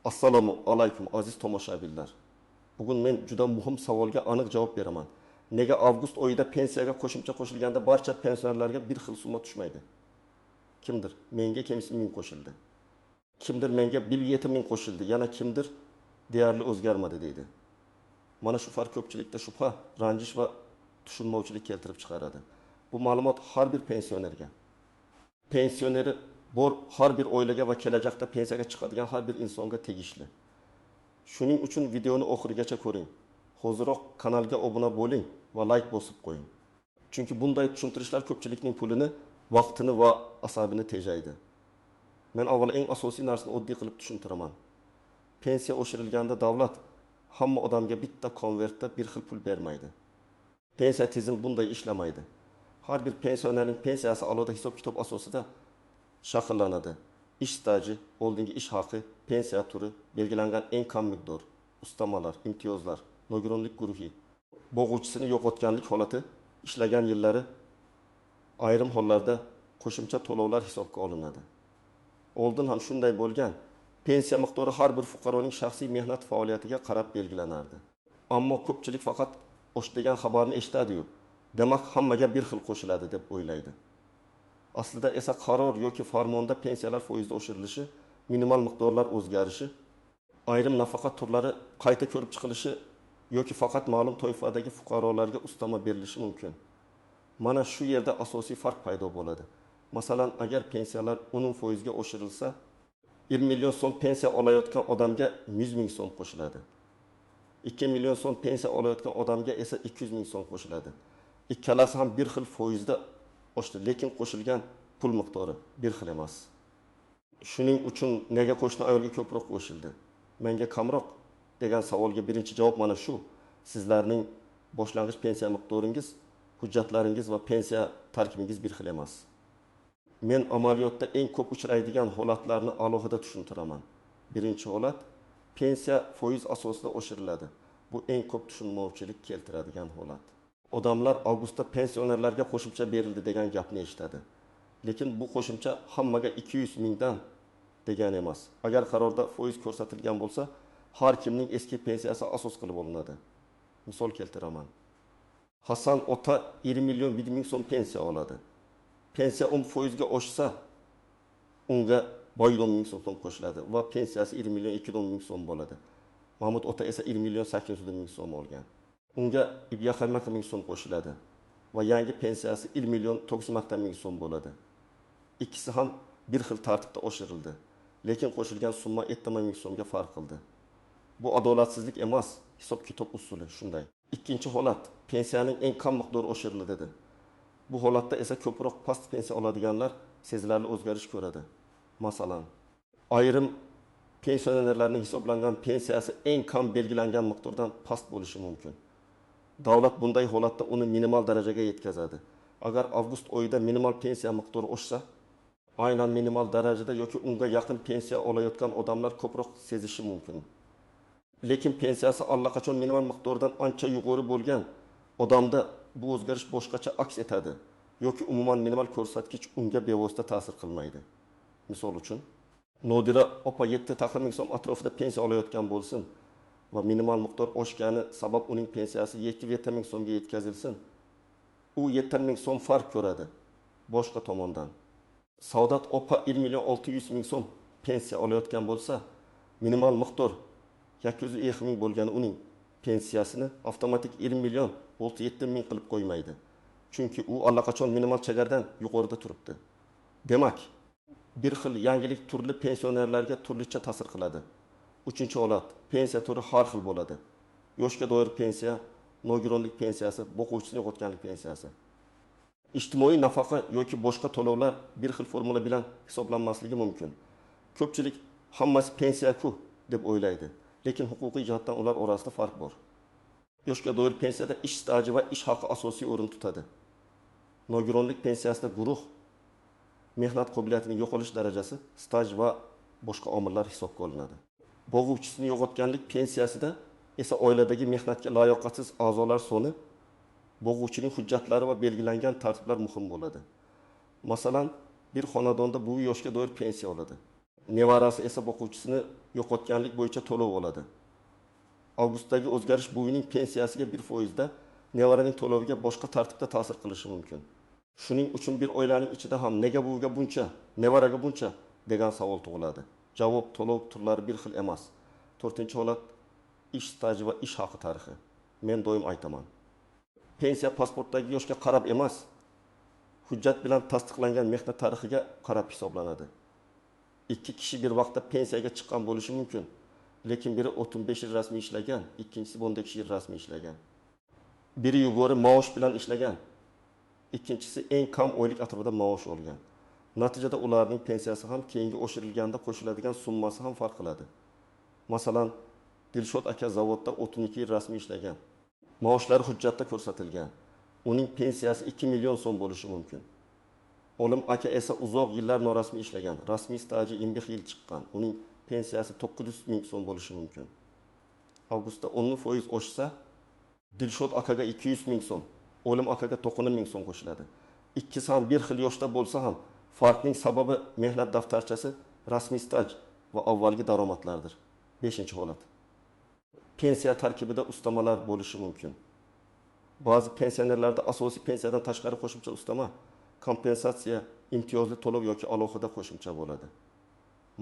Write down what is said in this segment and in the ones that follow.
Assalomu alaykum aziz tomoshabinlar. Bugun men juda muhim savolga aniq javob beraman. Nega avgust oyida pensiyaga qo'shimcha qo'shilganda barcha pensionerlarga bir xil summa tushmaydi? Kimdir menga kemisi 1000 qo'shildi. Kimdir menga 1,7 ming qo'shildi, yana kimdir deyarli o'zgarmadi deydi. Mana shu farq ko'pchilikda shubha, ranjish va tushunmovchilik keltirib chiqaradi. Bu ma'lumot har bir pensionerga, pensioneri bor har bir oilaga va kelajakda pensiyaga chiqadigan har bir insonga tegishli. Shuning uchun videoni oxirigacha ko'ring. Hoziroq kanalga obuna bo'ling va like bosib qo'ying. Chunki bunday tushuntirishlar ko'pchilikning pulini, vaqtini va asabini tejaydi. Men avval eng asosiy narsani oddiy qilib tushuntiraman. Pensiya oshirilganda davlat hamma odamga bitta konvertda bir xil pul bermaydi. Pensiya tizimi bunday ishlamaydi. Har bir pensionerning pensiyasi alohida hisob-kitob asosida shakllanadi. Ish staji, oldingi ish haqi, pensiya turi, belgilangan eng kam miqdor, ustamalar, imtiyozlar, nogironlik guruhi, bo'g'uvchisini yo'qotganlik holati, ishlagan yillari, ayrim hollarda qo'shimcha to'lovlar hisobga olinadi. Oldin ham shunday bo'lgan. Pensiya miqdori har bir fuqaroning shaxsiy mehnat faoliyatiga qarab belgilanardi. Ammo ko'pchilik faqat osh degan xabarni eshitadi-yu, demak hammaga bir xil qo'shiladi deb o'ylaydi. Aslida esa qaror yoki farmonda pensiyalar foizda oshirilishi, minimal miqdorlar o'zgarishi, ayrim nafaqa turlari qayta ko'rib chiqilishi yoki faqat ma'lum toifadagi fuqarolarga ustama berilishi mumkin. Mana shu yerda asosiy farq paydo bo'ladi. Masalan, agar pensiyalar 10% ga oshirilsa, 1 million so'm pensiya olayotgan odamga 100 ming so'm qo'shiladi. 2 million so'm pensiya olayotgan odamga esa 200 ming so'm qo'shiladi. Ikkalasi ham bir xil foizda oshdi, lekin qo'shilgan pul miqdori bir xil emas. Shuning uchun nega qo'shni ayolga ko'proq qo'shildi, menga kamroq degan savolga birinchi javob mana shu. Sizlarning boshlang'ich pensiya miqdoringiz, hujjatlaringiz va pensiya tarkibingiz bir xil emas. Men amaliyotda eng ko'p uchraydigan holatlarni alohida tushuntiraman. Birinchi holat, pensiya foiz asosida oshiriladi. Bu eng ko'p tushunmovchilik keltiradigan holat. Odamlar avgustda pensionerlarga qo'shimcha berildi degan gapni eshitadi. Lekin bu qo'shimcha hammaga 200 mingdan degani emas. Agar qarorda foiz ko'rsatilgan bo'lsa, har kimning eski pensiyasi asos qilib olinadi. Misol keltiraman. Hasan ota 1 million 1 ming so'm pensiya oladi. Pensiya 10% ga oshsa, unga 10 ming so'm qo'shiladi va pensiyasi 1 million 2 ming so'm bo'ladi. Mahmud ota esa 1 million 800 ming so'm olgan. Unga 2,5 ming so'm qo'shiladi va yangi pensiyasi 1 million 90 ming so'm bo'ladi. Ikkisi ham bir xil tartibda oshirildi, lekin qo'shilgan summa 7 ming so'mga farq qildi. Bu adolatsizlik emas, hisob-kitob usuli shunday. Ikkinchi holat, pensiyaning eng kam miqdori oshirildi dedi. Bu holatda esa ko'proq past pensiya oladiganlar sezilarli o'zgarish ko'radi. Masalan, ayrim pensionerlarning hisoblangan pensiyasi eng kam belgilangan miqdordan past bo'lishi mumkin. Davlat bunday holatda uni minimal darajaga yetkazadi. Agar avgust oyida minimal pensiya miqdori oshsa, aynan minimal darajada yoki unga yaqin pensiya olayotgan odamlar ko'proq sezishi mumkin. Lekin pensiyasi allaqachon minimal miqdordan ancha yuqori bo'lgan odamda bu o'zgarish boshqacha aks etadi yoki umuman minimal ko'rsatkich unga bevosita ta'sir qilmaydi. Misol uchun, Nodira opa 7,5 ming so'm atrofida pensiya olayotgan bo'lsin va minimal miqdor oshgani sabab uning pensiyasi 7,7 ming so'mga yetkazilsin. U 7 ming so'm farq ko'radi. Boshqa tomondan, Saodat opa 1 million 600 ming so'm pensiya olayotgan bo'lsa, minimal miqdor 202 ming bo'lgani uning pensiyasini avtomatik 1 million 67 ming qilib qo'ymaydi. Chunki u allaqachon minimal chegaradan yuqorida turibdi. Demak, bir xil yangilik turli pensionerlarga turlicha ta'sir qiladi. Uchinchi holat, pensiya turi har xil bo'ladi. Yoshga doir pensiya, nogironlik pensiyasi, boquvchisini yo'qotganlik pensiyasi. Ijtimoiy nafaqa yoki boshqa to'lovlar bir xil formula bilan hisoblanmasligi mumkin. Ko'pchilik hammasi pensiya-ku deb o'ylaydi. Lekin huquqiy jihatdan ular orasida farq bor. Yoshga doir pensiyada ish staji va ish haqi asosiy o'rin tutadi. Nogironlik pensiyasida guruh, mehnat qobiliyatining yo'qolish darajasi, staj va boshqa omillar hisobga olinadi. Bo'g'uvchisini yo'qotganlik pensiyasida esa oiladagi mehnatga layoqatsiz a'zolar soni, bo'g'uvchining hujjatlari va belgilangan tartiblar muhim bo'ladi. Masalan, bir xonadonda buvi yoshga doir pensiya oladi. Nevarasi esa boquvchisini yo'qotganlik bo'yicha to'lov oladi. Avgustdagi o'zgarish buvining pensiyasiga 1%da, nevaraning to'loviga boshqa tartibda ta'sir qilishi mumkin. Shuning uchun bir oilaning ichida ham nega buviga buncha, nevaraga buncha degan savol tug'iladi. Javob: to'lov turlari bir xil emas. To'rtinchi holat: ish staji va ish haqi tarixi. Men doim aytaman, pensiya pasportdagi yoshga qarab emas, hujjat bilan tasdiqlangan mehnat tarixiga qarab hisoblanadi. Ikki kishi bir vaqtda pensiyaga chiqqan bo'lishi mumkin, lekin biri 35 yil rasmiy ishlagan, ikkinchisi 12 yil rasmiy ishlagan. Biri yuqori maosh bilan ishlagan, ikkinchisi eng kam oylik atrofida maosh olgan. Natijada ularning pensiyasi ham, keyingi oshirilganda qo'shiladigan summasi ham farq qiladi. Masalan, Dilshod aka zavodda 32 yil rasmiy ishlagan. Maoshlari hujjatda ko'rsatilgan. Uning pensiyasi 2 million so'm bo'lishi mumkin. Olim aka esa uzoq yillar norasmiy ishlagan. Rasmiy staji 25 yil chiqqan. Uning pensiyasi 900 ming so'm bo'lishi mumkin. Avgustda 10% oshsa, Dilshod akaga 200 ming so'm, Olim akaga 90 ming so'm qo'shiladi. Ikkisi ham bir xil yoshda bo'lsa ham, farqning sababi mehnat daftarchasi, rasmiy staj va avvalgi daromadlardir. 5-holat. Pensiya tarkibida ustamalar bo'lishi mumkin. Ba'zi pensionerlarda asosiy pensiyadan tashqari qo'shimcha ustama, kompensatsiya, imtiyozli to'lov yoki alohida qo'shimcha bo'ladi.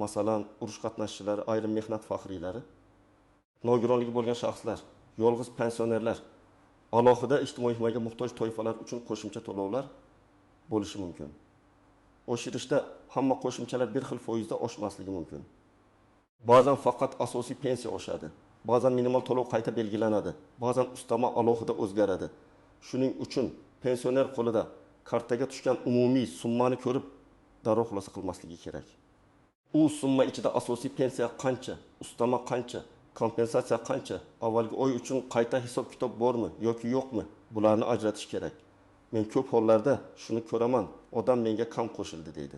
Masalan, urush qatnashchilari, ayrim mehnat faxriylari, nogironligi bo'lgan shaxslar, yolg'iz pensionerlar, alohida ijtimoiy himoyaga muhtoj toifalar uchun qo'shimcha to'lovlar bo'lishi mumkin. Oshirishda hamma qo'shimchalar bir xil foizda oshmasligi mumkin. Ba'zan faqat asosiy pensiya oshadi, ba'zan minimal to'lov qayta belgilanadi, ba'zan ustama alohida o'zgaradi. Shuning uchun pensioner qo'lida kartaga tushgan umumiy summani ko'rib darrov xulosa qilmasligi kerak. U summa ichida asosiy pensiya qancha, ustama qancha, kompensatsiya qancha, avvalgi oy uchun qayta hisob-kitob bormi yoki yo'qmi, bularni ajratish kerak. Men ko'p hollarda shuni ko'raman, odam menga kam qo'shildi deydi.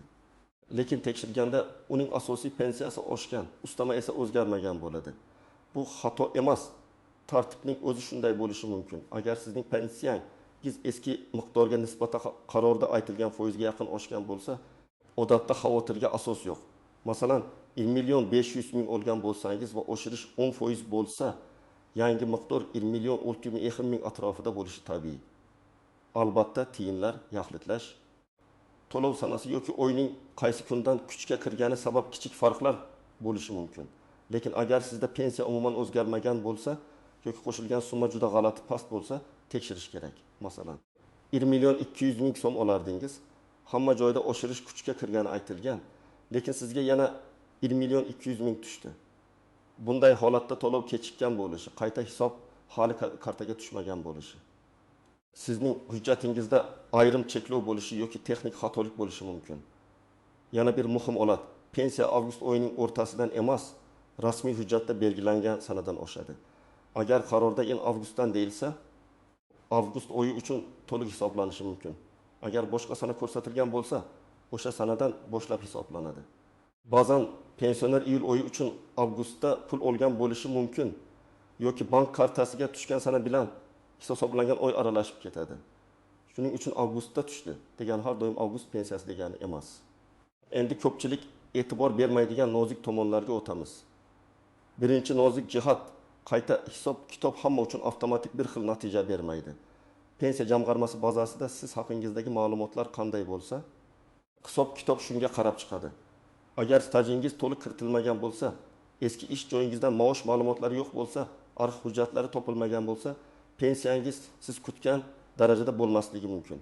Lekin tekshirganda uning asosiy pensiyasi oshgan, ustama esa o'zgarmagan bo'ladi. Bu xato emas, tartibning o'zi shunday bo'lishi mumkin. Agar sizning pensiyangiz eski miqdorga nisbatan qarorda aytilgan foizga yaqin oshgan bo'lsa, odatda xavotirga asos yo'q. Masalan, 1 million 500 ming olgan bo'lsangiz va oshirish 10% bo'lsa, yangi miqdor 1 million 602 ming atrofida bo'lishi tabiiy. Albatta, tiyinlar yaxlitlash, to'lov sanasi yoki oyning qaysi kundan kuchga kirgani sabab kichik farqlar bo'lishi mumkin. Lekin agar sizda pensiya umuman o'zgarmagan bo'lsa yoki qo'shilgan summa juda g'alati past bo'lsa, tekshirish kerak. Masalan, 1 million 200 ming so'm olardingiz, hamma joyda oshirish kuchga kirgani aytilgan, lekin sizga yana 1 million 200 ming tushdi. Bunday holatda to'lov kechikkan bo'lishi, qayta hisob hali kartaga tushmagan bo'lishi, sizning hujjatingizda ayrim cheklov bo'lishi yoki texnik xatolik bo'lishi mumkin. Yana bir muhim holat, pensiya avgust oyining o'rtasidan emas, rasmiy hujjatda belgilangan sanadan oshadi. Agar qarorda in avgustdan deyilsa, avgust oyi uchun to'liq hisoblanishi mumkin. Agar boshqa sana ko'rsatilgan bo'lsa, o'sha sanadan boshlab hisoblanadi. Ba'zan pensioner iyul oyi uchun avgustda pul olgan bo'lishi mumkin yoki bank kartasiga tushgan sana bilan hisoblangan oy aralashib ketadi. Shuning uchun avgustda tushdi degan har doim avgust pensiyasi degani emas. Endi ko'pchilik e'tibor bermaydigan nozik tomonlarga o'tamiz. Birinchi nozik jihat, qayta hisob-kitob hamma uchun avtomatik bir xil natija bermaydi. Pensiya jamg'armasi bazasida siz haqingizdagi ma'lumotlar qanday bo'lsa, hisob-kitob shunga qarab chiqadi. Agar stajingiz to'liq kiritilmagan bo'lsa, eski ish joyingizdan maosh ma'lumotlari yo'q bo'lsa, arxiv hujjatlari topilmagan bo'lsa, pensiyangiz siz kutgan darajada bo'lmasligi mumkin.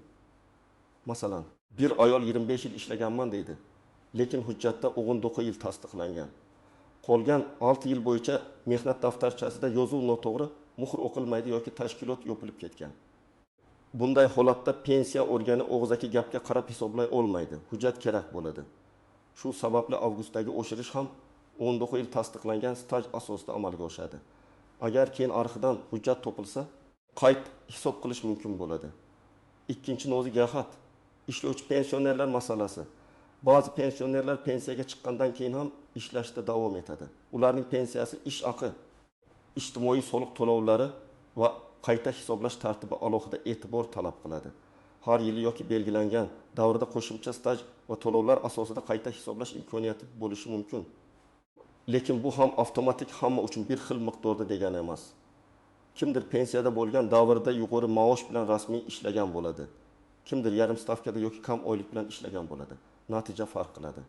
Masalan, bir ayol 25 yil ishlaganman deydi, lekin hujjatda 19 yil tasdiqlangan. Qolgan 6 yil bo'yicha mehnat daftarchasida yozuv noto'g'ri, muhr o'qilmaydi yoki tashkilot yopilib ketgan. Bunday holatda pensiya organi og'zaki gapga qarab hisoblay olmaydi, hujjat kerak bo'ladi. Shu sababli avgustdagi oshirish ham 19 yil tasdiqlangan staj asosida amalga oshadi. Agar keyin arxivdan hujjat topilsa, qayt hisob qilish mumkin bo'ladi. Ikkinchi nozik jihat, ishlovchi pensionerlar masalasi. Ba'zi pensionerlar pensiyaga chiqqandan keyin ham ishlashda davom etadi. Ularning pensiyasi ish haqi, ijtimoiy soliq to'lovlari va qayta hisoblash tartibi alohida e'tibor talab qiladi. Har yili yoki belgilangan davrda qo'shimcha staj va to'lovlar asosida qayta hisoblash imkoniyati bo'lishi mumkin. Lekin bu ham avtomatik hamma uchun bir xil miqdorda degani emas. Kimdir pensiyada bo'lgan davrda yuqori maosh bilan rasmiy ishlagan bo'ladi. Kimdir yarim stavkada yoki kam oylik bilan ishlagan bo'ladi. Natija farq qiladi.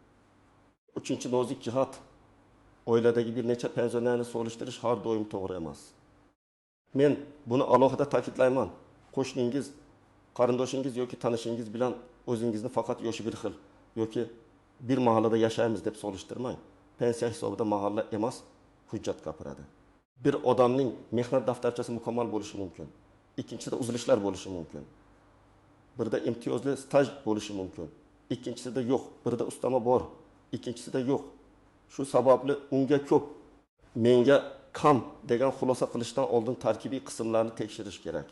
Uchinchi nozik jihat, oiladagi bir necha pensionerni solishtirish har doim to'g'ri emas. Men buni alohida ta'kidlayman. Qo'shningiz, qarindoshingiz yoki tanishingiz bilan o'zingizni faqat yoshi bir xil yoki bir mahallada yashaymiz deb solishtirmang. Pensiya hisobida mahalla emas, hujjat gapiradi. Bir odamning mehnat daftarchasi mukammal bo'lishi mumkin. Ikkinchisida uzilishlar bo'lishi mumkin. Birda imtiyozli staj bo'lishi mumkin. Ikkinchisida yo'q, birda ustama bor, ikkinchisida yo'q. Shu sababli unga ko'p, menga kam degan xulosa qilishdan oldin tarkibiy qismlarni tekshirish kerak.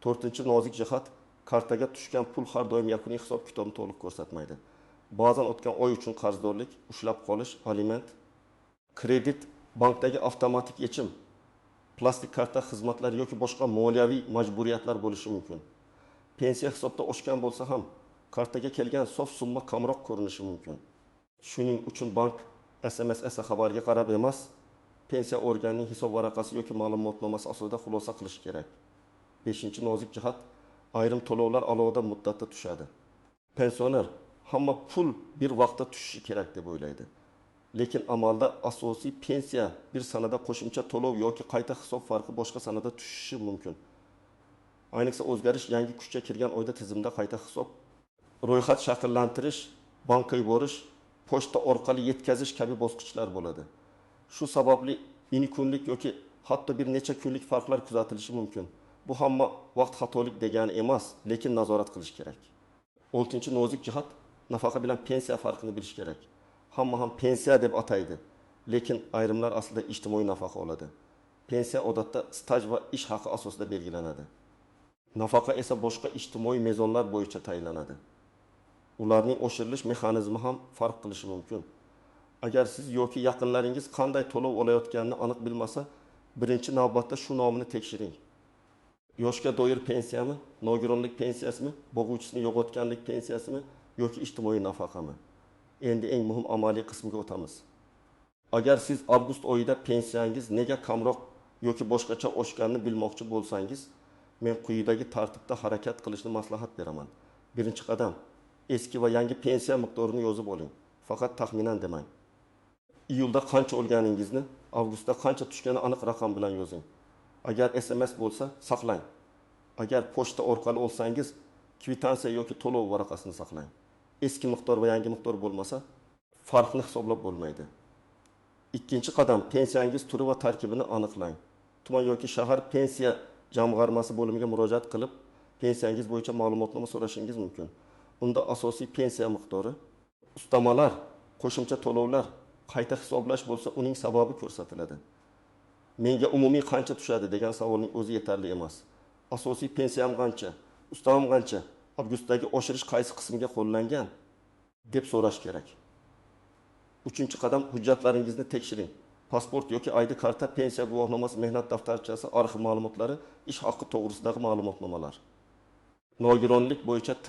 To'rtinchi nozik jihat, kartaga tushgan pul har doim yakuniy hisob-kitobni to'liq ko'rsatmaydi. Ba'zan o'tgan oy uchun qarzdorlik, ushlab qolish, aliment, kredit, bankdagi avtomatik yechim, plastik karta xizmatlari yoki boshqa moliyaviy majburiyatlar bo'lishi mumkin. Pensiya hisobda oshgan bo'lsa ham kartaga kelgan sof summa kamroq ko'rinishi mumkin. Shuning uchun bank SMS esa xabarga qarab emas, pensiya organining hisob varaqasi yoki ma'lumotnomasi asosida xulosa qilish kerak. Beshinchi nozik jihat, ayrim to'lovlar alohida muddatda tushadi. Pensioner hamma pul bir vaqtda tushishi kerak deb o'ylaydi. Lekin amalda asosiy pensiya bir sanada qo'shimcha to'lov yoki qayta hisob farqi boshqa sanada tushishi mumkin. Ayniqsa o'zgarish yangi kuchga kirgan oyda tizimda qayta hisob, ro'yxat shakllantirish, bankka yuborish, pochta orqali yetkazish kabi bosqichlar bo'ladi. Shu sababli kunlik yoki hatto bir necha kunlik farqlar kuzatilishi mumkin. Bu hamma vaqt xatolik degani emas, lekin nazorat qilish kerak. Oltinchi nozik jihat, nafaqa bilan pensiya farqini bilish kerak. Hamma ham pensiya deb ataydi, lekin ayrimlar aslida ijtimoiy nafaqa oladi. Pensiya odatda staj va ish haqi asosida belgilanadi. Nafaqa esa boshqa ijtimoiy mezonlar bo'yicha tayinlanadi. Ularning oshirilish mexanizmi ham farq qilishi mumkin. Agar siz yoki yaqinlaringiz qanday to'lov olayotganini aniq bilmasa, birinchi navbatda shu nomini tekshiring. Yoshga doir pensiyami, nogironlik pensiyasimi, bo'g'uvchisini yo'qotganlik pensiyasimi yoki ijtimoiy nafaqami? Endi eng muhim amaliy qismiga o'tamiz. Agar siz avgust oyida pensiyangiz nega kamroq yoki boshqacha oshganini bilmoqchi bo'lsangiz, men quyidagi tartibda harakat qilishni maslahat beraman. Birinchi qadam, eski va yangi pensiya miqdorini yozib oling. Faqat taxminan demang. Iyulda qancha olganingizni, avgustda qancha tushgani aniq raqam bilan yozing. Agar SMS bo'lsa, saqlang. Agar pochta orqali olsangiz, kvitansiya yoki to'lov varaqasini saqlang. Eski miqdor va yangi miqdor bo'lmasa, farqni hisoblab bo'lmaydi. Ikkinchi qadam, pensiyangiz turi va tarkibini aniqlang. Tuman yoki shahar pensiya jamg'armasi bo'limiga murojaat qilib, pensiyangiz bo'yicha ma'lumotnoma so'rashingiz mumkin. Unda asosiy pensiya miqdori, ustamalar, qo'shimcha to'lovlar, qayta hisoblash bo'lsa, uning sababi ko'rsatiladi. Menga umumiy qancha tushadi degan savolning o'zi yetarli emas. Asosiy pensiyam qancha, ustamam qancha, avgustdagi oshirish qaysi qismga qo'llangan deb so'rash kerak. Uchinchi qadam, hujjatlaringizni tekshiring. Pasport yoki ID karta, pensiya guvohnomasi, mehnat daftarchasi, arxiv ma'lumotlari, ish haqi to'g'risidagi ma'lumotnomalar. Nogironlik bo'yicha T,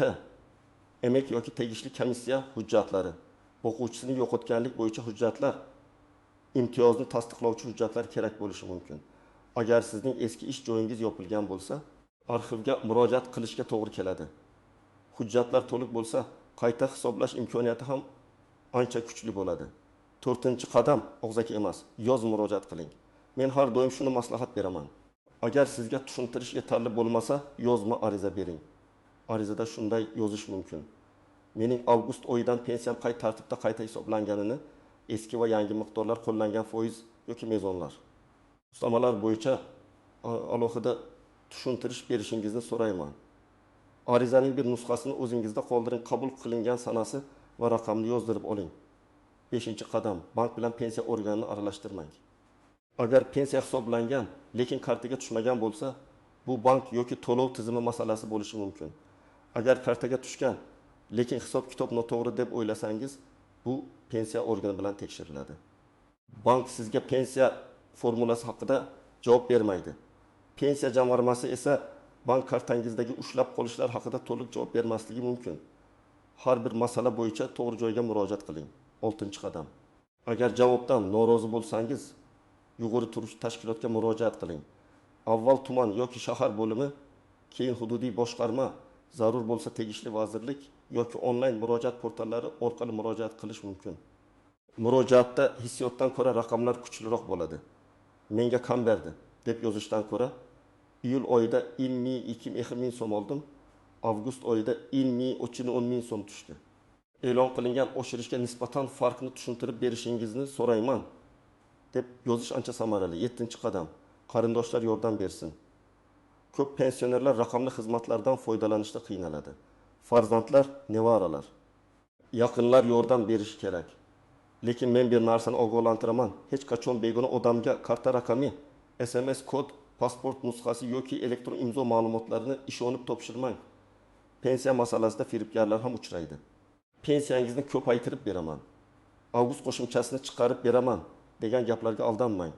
emek yoki tegishli komissiya hujjatlari, o'quvchisini yo'qotganlik bo'yicha hujjatlar, imtiyozni tasdiqlovchi hujjatlar kerak bo'lishi mumkin. Agar sizning eski ish joyingiz yopilgan bo'lsa, arxivga murojaat qilishga to'g'ri keladi. Hujjatlar to'liq bo'lsa, qayta hisoblash imkoniyati ham ancha kuchli bo'ladi. To'rtinchi qadam, og'zaki emas, yoz murojaat qiling. Men har doim shuni maslahat beraman. Agar sizga tushuntirish yetarli bo'lmasa, yozma ariza bering. Arizada shunday yozish mumkin. Mening avgust oyidan pensiyam qay tartibda qayta hisoblanganini, eski va yangi miqdorlar, qo'llangan foiz yoki mezonlar, ustamalar bo'yicha alohida tushuntirish berishingizni so'rayman. Arizaning bir nusxasini o'zingizda qoldiring, qabul qilingan sanasi va raqamni yozdirib oling. Beshinchi qadam, bank bilan pensiya organini aralashtirmang. Agar pensiya hisoblangan, lekin kartaga tushmagan bo'lsa, bu bank yoki to'lov tizimi masalasi bo'lishi mumkin. Agar kartaga tushgan, lekin hisob-kitob noto'g'ri deb o'ylasangiz, bu pensiya organi bilan tekshiriladi. Bank sizga pensiya formulasi haqida javob bermaydi. Pensiya jamg'armasi esa Bank kartangizdagi ushlab qolishlar haqida to'liq javob bermasligi mumkin. Har bir masala bo'yicha to'g'ri joyga murojaat qiling. Oltinchi qadam. Agar javobdan norozi bo'lsangiz, yuqori turuvchi tashkilotga murojaat qiling. Avval tuman yoki shahar bo'limi, keyin hududiy boshqarma, zarur bo'lsa tegishli vazirlik yoki onlayn murojaat portallari orqali murojaat qilish mumkin. Murojaatda hissiyotdan ko'ra raqamlar kuchliroq bo'ladi. Menga kam berdi deb yozishdan ko'ra, iyul oyida 22 ming so'm oldim, avgust oyida 23 ming so'm tushdi. E'lon qilingan oshirishga nisbatan farqni tushuntirib berishingizni so'rayman deb yozish ancha samarali. 7-qadam. Qarindoshlar yordam bersin. Ko'p pensionerlar raqamli xizmatlardan foydalanishda qiynaladi. Farzandlar, nevaralar, yaqinlar yordam berishi kerak. Lekin men bir narsani ogohlantiraman. Hech qachon begona odamga karta raqami, SMS kod, pasport nusxasi yoki elektron imzo ma'lumotlarini ishonib topshirmang. Pensiya masalasida firibgarlar ham uchraydi. Pensiyangizni ko'paytirib beraman, avgust qo'shimchasini chiqarib beraman degan gaplarga aldanmang.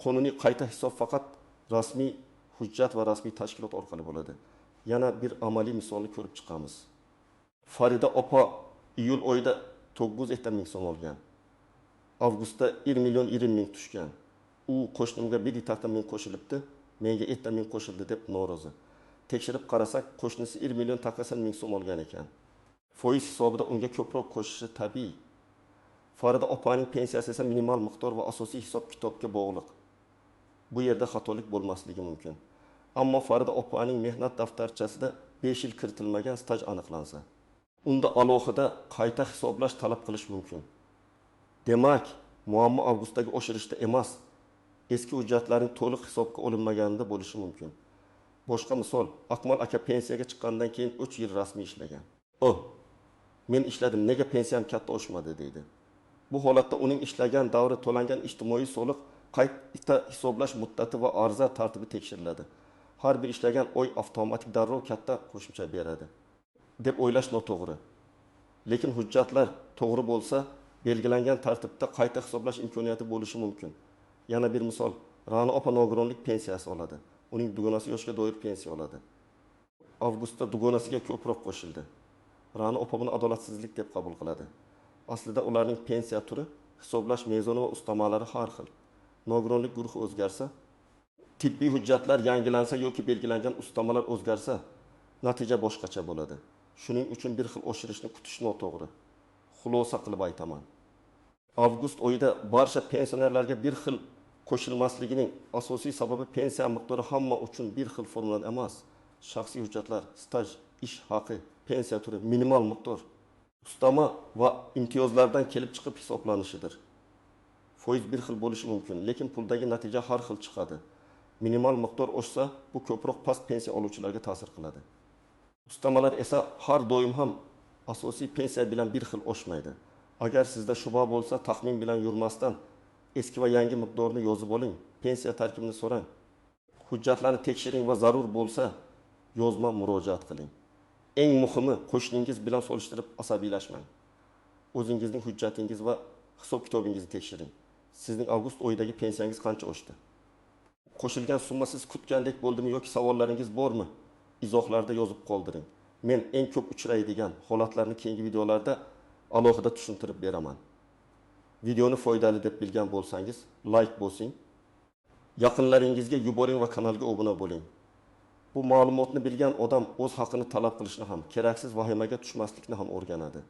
Qonuniy qayta hisob faqat rasmiy hujjat va rasmiy tashkilot orqali bo'ladi. Yana bir amaliy misolni ko'rib chiqamiz. Farida opa iyul oyida 9 ming so'm olgan. Avgustda 1 million 20 ming tushgan. U qo'shnimga 1,5 ming qo'shilibdi, menga 7 ming qo'shildi deb norozi. Tekshirib qarasak, qo'shnisi 1 million 80 ming so'm olgan ekan. Foiz hisobida unga ko'proq qo'shishi tabiiy. Farida opaning pensiyasi esa minimal miqdor va asosiy hisob-kitobga bog'liq. Bu yerda xatolik bo'lmasligi mumkin. Ammo Farida opaning mehnat daftarchasida 5 yil kiritilmagan staj aniqlansa, unda alohida qayta hisoblash talab qilish mumkin. Demak, muammo avgustdagi oshirishda emas, eski hujjatlarning to'liq hisobga olinmaganida bo'lishi mumkin. Boshqa misol, Akmal aka pensiyaga chiqqandan keyin 3 yil rasmiy ishlagan. "Oh, men ishladim, nega pensiyam katta oshmadi?" deydi. Bu holatda uning ishlagan davri to'langan ijtimoiy soliq qayta hisoblash muddati va arza tartibi tekshiriladi. Har bir ishlagan oy avtomatik darrov katta qo'shimcha beradi deb o'ylash noto'g'ri. Lekin hujjatlar to'g'ri bo'lsa, belgilangan tartibda qayta hisoblash imkoniyati bo'lishi mumkin. Yana bir misol, Ra'no opa nogironlik pensiyasi oladi. Uning dugonasi yoshga doir pensiya oladi. Avgustda dugonasiga ko'proq qo'shildi. Ra'no opa buni adolatsizlik deb qabul qiladi. Aslida ularning pensiya turi, hisoblash mezoni va ustamalari har xil. Nogironlik guruhi o'zgarsa, tibbiy hujjatlar yangilansa yoki belgilangan ustamalar o'zgarsa, natija boshqacha bo'ladi. Shuning uchun bir xil oshirishni kutish noto'g'ri. Xulosa qilib aytaman. Avgust oyida barcha pensionerlarga bir xil qo'shilmasligining asosiy sababi pensiya miqdori hamma uchun bir xil formulada emas. Shaxsiy hujjatlar, staj, ish haqi, pensiya turi, minimal miqdor, ustama va imtiyozlardan kelib chiqib hisoblanishidir. Foiz bir xil bo'lishi mumkin, lekin puldagi natija har xil chiqadi. Minimal miqdor oshsa, bu ko'proq past pensiya oluvchilarga ta'sir qiladi. Ustamalar esa har doim ham asosiy pensiya bilan bir xil oshmaydi. Agar sizda shubha bo'lsa, taxmin bilan yurmasdan eski va yangi miqdorni yozib oling, pensiya tarkibini so'rang, hujjatlarni tekshiring va zarur bo'lsa yozma murojaat qiling. Eng muhimi, qo'shningiz bilan solishtirib asabiylashmang. O'zingizning hujjatingiz va hisob-kitobingizni tekshiring. Sizning avgust oyidagi pensiyangiz qancha oshdi? Qo'shilgan summa siz kutgandek bo'ldimi yoki savollaringiz bormi? Izohlarda yozib qoldiring. Men eng ko'p uchraydigan holatlarni keyingi videolarda alohida tushuntirib beraman. Videoni foydali deb bilgan bo'lsangiz, like bosing, yaqinlaringizga yuboring va kanalga obuna bo'ling. Bu ma'lumotni bilgan odam o'z haqini talab qilishni ham, keraksiz vahimaga tushmaslikni ham o'rganadi.